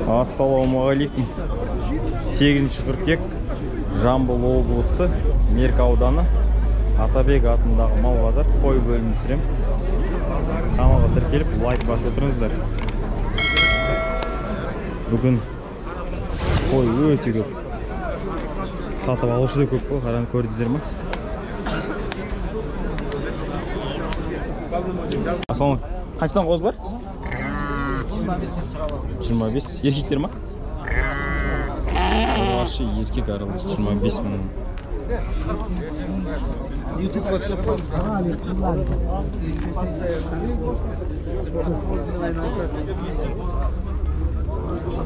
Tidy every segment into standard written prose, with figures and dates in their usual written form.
Ассалаумағалейкум. 8 қыркүйек, Жамбыл облысы, Меркі ауданы, Атабек атындағы мал базар, қой бөлімін түсірем. Каналға тіркеліп, лайк басып отырыңыздар. Бүгін қой өте көп. Сатып алушы да көп қой, қараны көрдіңіздер ме? Ассалаумағалейкум. Қаншадан қозылар? 25. Еркектер ма? Ұрғашы еркек аралас 25 мың.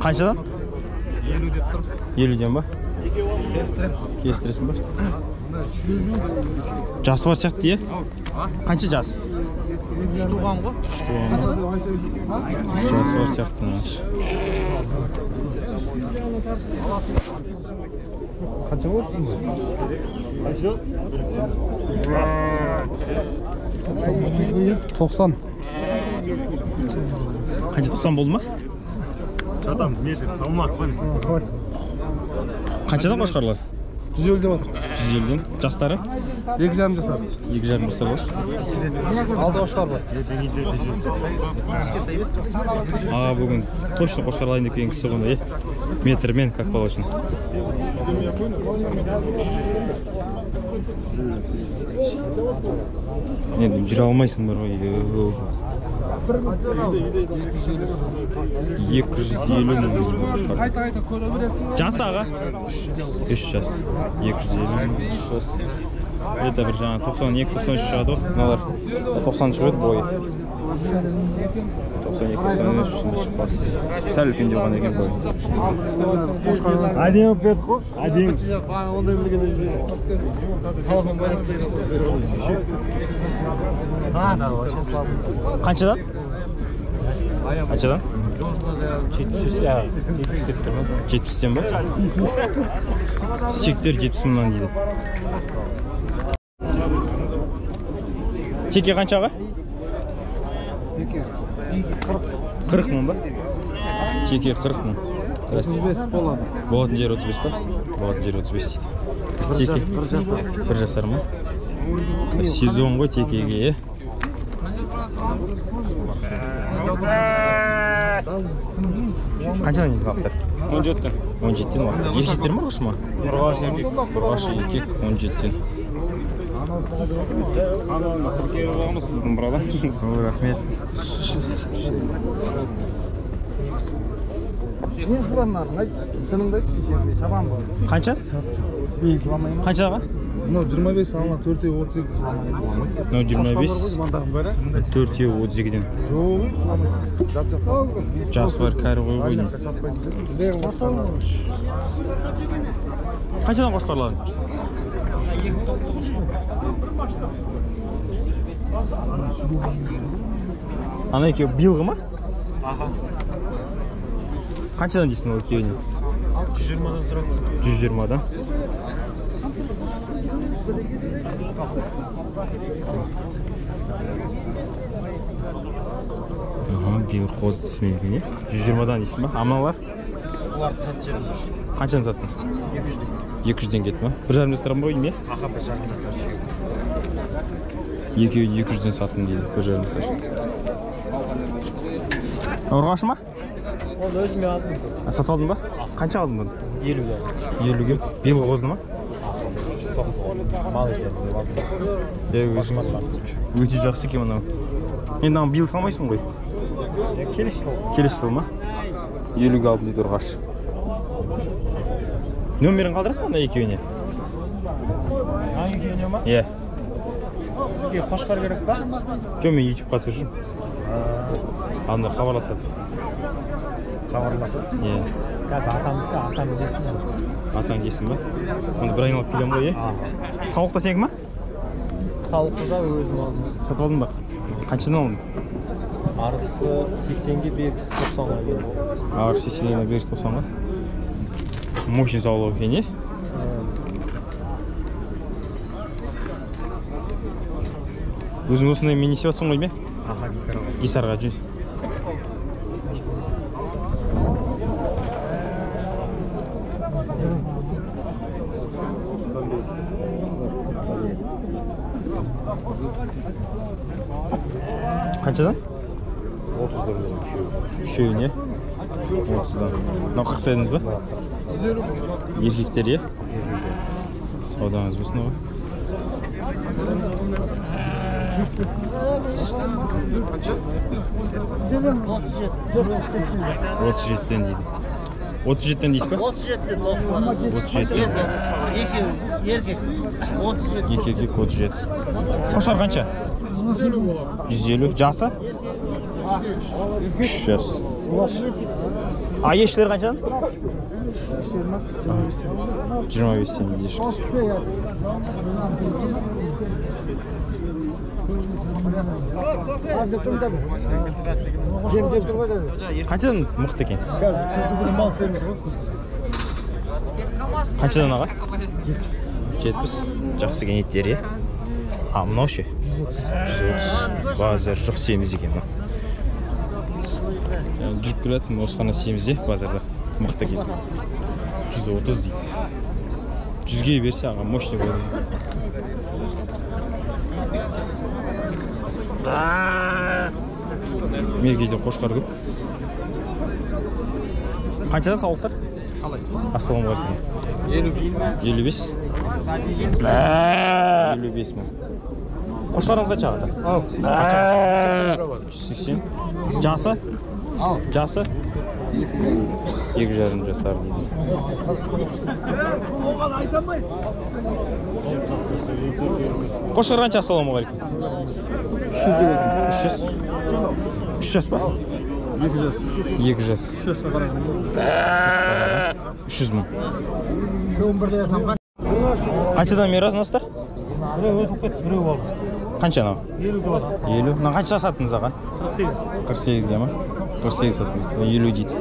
Қаншадан? 50 деп тұр. 50-ден ба? Кестіресің ба? Жасы бар сияқты, е? Қанша жас? Үш туған ғой. Үш туған ба? Жасы бар сияқты. Қанша болды? Қанша? 90. Қанша, 90 болды ма? Жатам, метр, салмақ. Қаншадан қошқарлар? 150-ден отыр. 150-ден. Жастары? 2,5 жасар. 2,5 жасар бар. Алты қошқар бар. Аға, бүгін точно қошқар алайын деп келген кісі ғой, е? Метрмен, как положено. Енді жүре алмайсың бар ғой. 250 мың қошқар. Жасы аға? 3 жас. 250 мың, 3 жас. Это бір жаңа 92-93 шығады ғой. Мыналар 90 шығып еді бойы. 92-93 сондай шығып қалды. Сәл үлкендеу ғана екен бойы. Әдемі бет қой. Әдемі. Қаншадан? Қаншадан? 70 деп тұрмын. 70-тен ба? Сектер 70 мыңнан дейді. Теке қаншаға? Теке 40. 40 мың ба? Теке 40 мың. 35 болады. Болатын жері 35 па? Болатын жері 35 дейді. Теке 1 жасар ма? Сезон ғой текеге, е? Қаншадан дейді лақтар? 17-тен. 17-тен лақтар. Еркектер ме, ұрғашы ма? Ұрғашы еркек. Ұрғашы еркек 17-тен. Каналына тіркеліп аламыз сіздің, брат. Ой, рахмет. Қанша? Қанша аға? Мынау 25, алына 4-е 32. Мынау 25, 4-е 32-ден. Жоқ, жасы бар, кәрі қой ғой. Қаншадан қошқарлар? Ана екеуі биылғы ма? Қаншадан дейсің ол екеуіне? 120-дан сұрап. 120-дан. Аха, биыл қозы түсімен екен, е? 120-дан дейсің ба? А мыналар? Оларды сатып жібереміз. Қаншадан саттың? 200-ден. 200-ден кетті ма? 1,5 жасар ба деймін, е? Аха, 1,5 жасар. Екеуін 200-ден саттым дейді, 1,5 жасар. Ұрғашы ма? Оны өзіме алдым. Сатып алдың ба? Қанша алдың бұны? 50-ге алдым. 50-ге? Биылғы қозды ма? Мал екен деп алдым. Өзіңіз өте жақсы екен мынау. Енді мынаны биыл салмайсың ғой? Келесі жыл. Келесі жыл ма? 50-ге алдым дейді ұрғашы. Нөмерін қалдырасыз ба мына екеуіне? Мына екеуіне ма? Иә. Сізге қошқар керек па? Жоқ, мен ютубқа түсіріп жүрмін. Анда хабарласады. Хабарласады? Иә. Қазір атам келсе, атам келсін. Атаң келсін ба? Онда бір айналып келемін ғой, е? Сауық та сенікі ма? Сауықты да өзім алдым. Сатып алдың ба? Қаншадан алдың? Арғысы 80-ге, бергісі 90-ға келді. Арғысы 80-ге, бергісі 90-ға? Мощный саулық екен, е? Өзің осындай мен не істеп жатсың ғой, ме? Аха, Гисарға. Гисарға жүр. Қаншадан? 30-дан. Үшеуіне? 30-дан. Мынау 40 дедіңіз ба? Еркектер, е? Саудаңыз болсын аға. Отыз жетіден дейді. 37-тен дейсіз ба? 37-тен тоқ бар. 37. Екі еркек. 37. Екі еркек 37. Қошқар қанша? 150. Жасы? 3 жас. А ешкілер қаншадан? 25-тен ешкі. Қаншадан мықты екен? Қазір күздігүні мал семіз ғой. Қаншадан аға? 70. Жақсы екен еттері. А мынау ше? 130. Базар жоқ, семіз екен мынау. Жүріп келетін осы ғана семіз де базарда. Мықты екен. 130 дейді. 100-ге берсе аға мощный болады. Меркеде қошқар көп. Қаншадан саулықтар? Ассалаумағалейкум. 55. 55. 55 мың. Қошқарыңыз қанша ата? 180. Жасы? Жасы? 2,5 жасар дейді. Қошқар қанша? Ассалаумағалейкум. 300. 3 жас па? 2 жас. 2 жас. 3 жасқа қараған. 300 мың. Қаншадан Мирас достар? Біреу өтіп кетті, біреу алды. Қанша анау? 50 болады. 50. Мына қанша саттыңыз аға? 48. 48-ге ма? 48 саттыңыз. 50 дейді.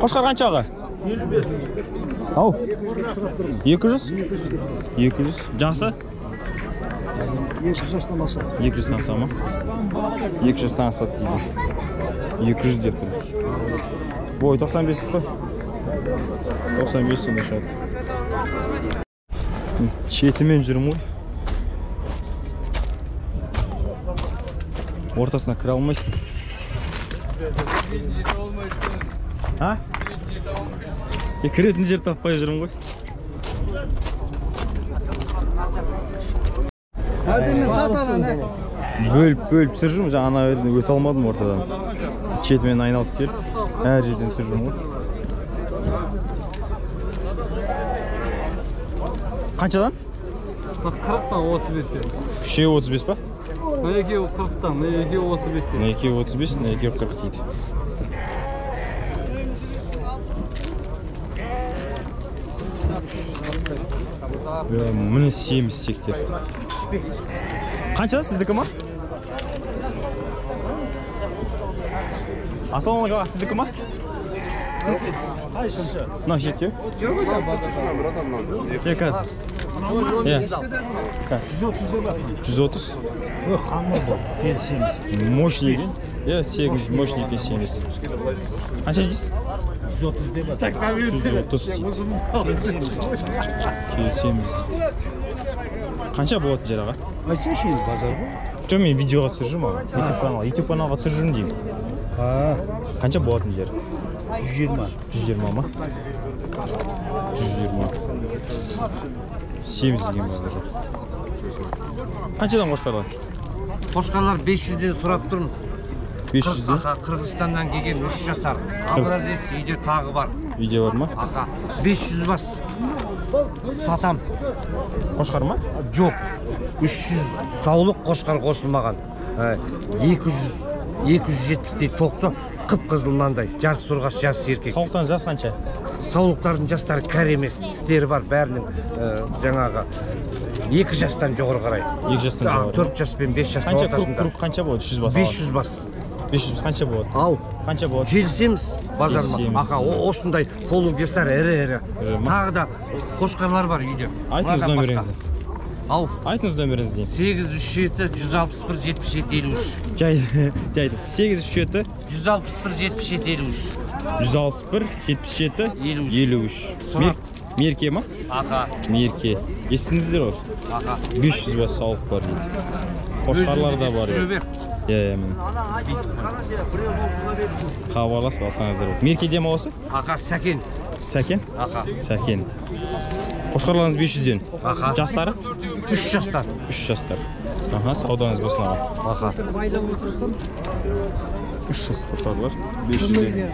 Қошқар қанша аға? 55. Ау. 200? 200. Жасы? 2 жастан асады. 2 жастан аса ма? 2 жастан асады дейді. 200 деп тұр. Бой 95 қой. 95 сонда шығады. Шетімен жүрмін ғой. Ортасына кіре алмайсың. А? Кіретін жер таппай жүрмін ғой. Бөліп-бөліп түсіріп жүрмін, жаңа ана жерден өте алмадым ортадан. Шетімен айналып келіп, әр жерден түсіріп жүрмін ғой. Қаншадан? 40-тан 35-тен. Үшеуі 35 па? Мына екеуі 40-тан, мына екеуі 35-тен. Мына екеуі 35, мына екеуі 40 дейді. Міне семіз сектер. Қаншадан сіздікі ма? Ассалаумағалейкум, сіздікі ма? Мынау жетеу? Е, қазір. Е, қазір. 130? Қанды бұл, келісеміз. Мощный екен. Е, 8 мощный екен семіз. Қанша дейсіз? 130 деп атыр. 130. Келісеміз. Қанша болатын жер аға? Айтсайшы енді базар ғой. Жоқ, мен видеоға түсіріп жүрмін аға. YouTube каналға түсіріп жүрмін деймін. Қанша болатын жер? 120. 120 ма? 120. Семіз деген базар жоқ. Қаншадан қошқарлар? Қошқарлар 500-ден сұрап тұрмын. 500-ден? Қырғызстаннан келген 3 жасар. Образец үйде тағы бар. Үйде бар ма? Аха. 500 бас сатам. Қошқар ма? Жоқ. 300 саулық қошқар қосылмаған. 270-тей тоқты, қып-қызыл мынандай, жарты сорғаш, жарты еркек. Саулықтардың жасы қанша? Саулықтардың жастары кәрі емес, тістері бар бәрінің, жаңағы 2 жастан жоғары қарай. 2 жастан жоғары. 4 жас пен 5 жастың Қанша ортасында. круг қанша болады? 300 бас. 500 бас. 500 қанша болады? Ау. Қанша болады? Келісеміз базарма. Келісеміз. Аха, осындай полугесар ірі-ірі. Тағы да қошқарлар бар үйде. Айтыңыз нөміріңізді. Ау. Айтыңыз нөміріңізді. 837 161 77 53. Жайды. 837 161 77 53. 161 77 53. 53. Мерке ма? Ақа. Мерке. Естідіңіздер ғой? Ақа. 500 бас сауық бар дейді. Қошқарлар да бар. Иә, міне. Хабарласып алсаңыздар болады. Меркеде ма осы? Ақа, Сәкен. Сәкен? Ақа. Сәкен. Қошқарларыңыз 500-ден. Ақа. Жастары? 3 жастар. 3 жастар. Аха, саудаңыз болсын аға. Ақа. 300 қошқарлар 500-ден.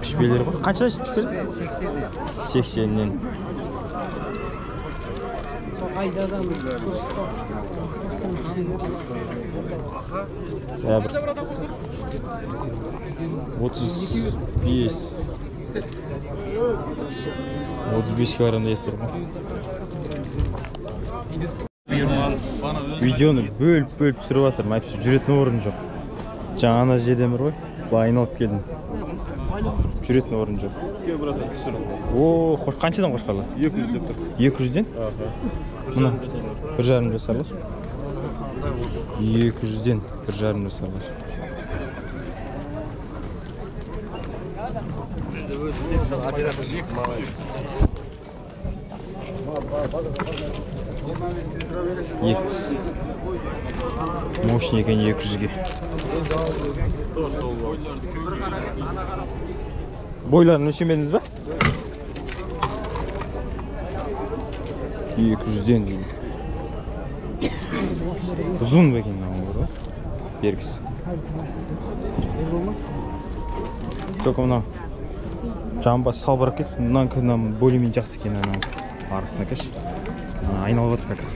Пішпелер ғой. Қаншадан пішпелер? 80-нен. 80-нен. Бір 35 35 килограммда ет бар ғой. Видеоны бөліп-бөліп түсіріп жатырмын, әйтпесе жүретін орын жоқ. Жаңа ана жерден бір ғой, былай айналып келдім. Жүретін орын жоқ. О, қаншадан қошқарлар? 200 деп тұр. 200-ден? Мына 1,5 жасарлар. 200-ден 1,5 жасарлар. Екі мощный екен 200-ге. Бойларын өлшемедіңіз ба? 200-ден дейді. Ұзын ба екен мынау ғой? Бергісі. Только мынау жамба салбырап кетті. Мынанікі мына более-менее жақсы екен анау. Арқасына кеш. Айналып отыр как раз.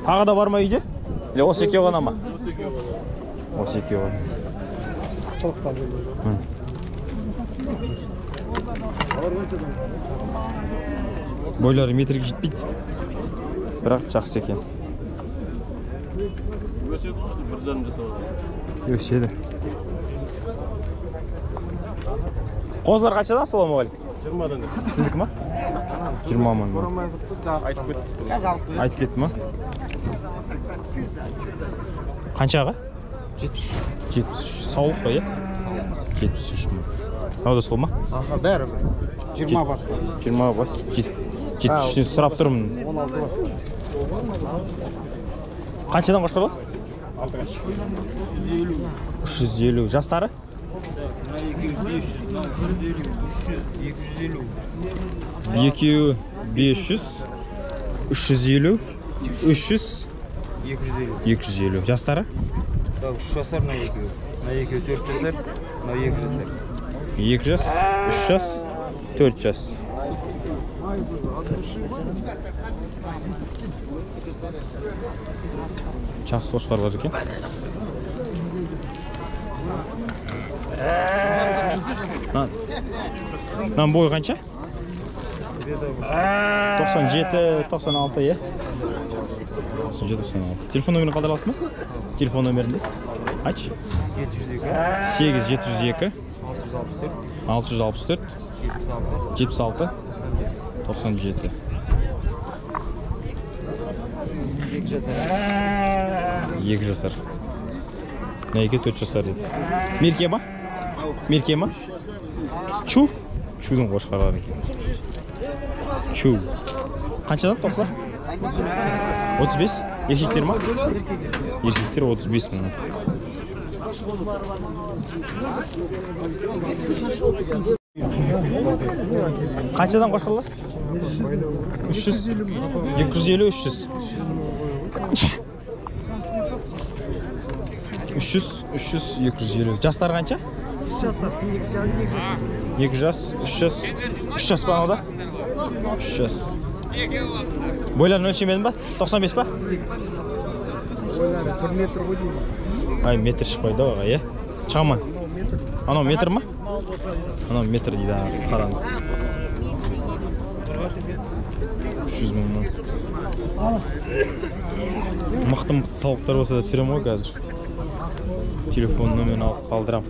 Тағы да бар ма үйде? Или осы екеуі ғана ма? Осы екеуі ғана. Бойлары метрге жетпейді. Бірақ жақсы екен. Өседі. Қозылар қаншадан? Ассалаумағалейкум. 20-дан. Сіздікі ма? 20 мың. Айтып кетті. Айтып кетті ма? Қанша аға? 73. 73. Саулық па, иә? 73 мың. Мынау да сол ма? Аха, бәрі. 20 бас. 20 бас. 73-тен сұрап тұрмын. 16 бас. Қаншадан қошқарлар? 350. Жастары? Екеуі 500, 350, 300, 250. Жастары? 3 жасар, мына екеуі. Мына екеуі 4 жасар, мына 2 жасар. 2 жас, 3 жас, 4 жас. Жақсы қошқарлар екен. Мынаның бойы қанша? 97, 96, иә? 97, 96. Телефон нөмірін қалдыра аласың ба? Телефон нөмірінде? Айтшы. 702. 8 702 664 664 76 97. 2 жасар. 2 жасар. Мына екеуі 4 жасар дейді. Мерке ма? Мерке ма? Чу? Чудың қошқарлары екен. Чу. Қаншадан тоқылар? 35? Еркектер ма? Еркектер 35 мың. Қаншадан қошқарлар? 300. 250, 300. 300, 300, 250. Жастар қанша? 2 жас, 3 жас, 3 жас па анау да? 3 жас. Бойларын өлшемедің ба? 95 па? Бойлары 1 метр ғой деймін. Ай, метр шықпайды аға, иә? Шыға ма? Анау метр ма? Анау метр дейді, қараңғы. 300 мыңнан. Мықты-мықты сауықтар болса да түсіремін ғой қазір. Телефон нөмірін алып қалдырам.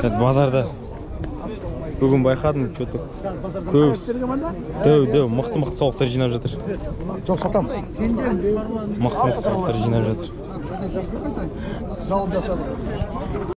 Қазір базарда Бүгін байқадым, что-то көбісі дәу дәу мықты мықты саулықтар жинап жатыр. Жоқ, сатам. Мықты мықты саулықтар жинап жатыр. Залып жасадық.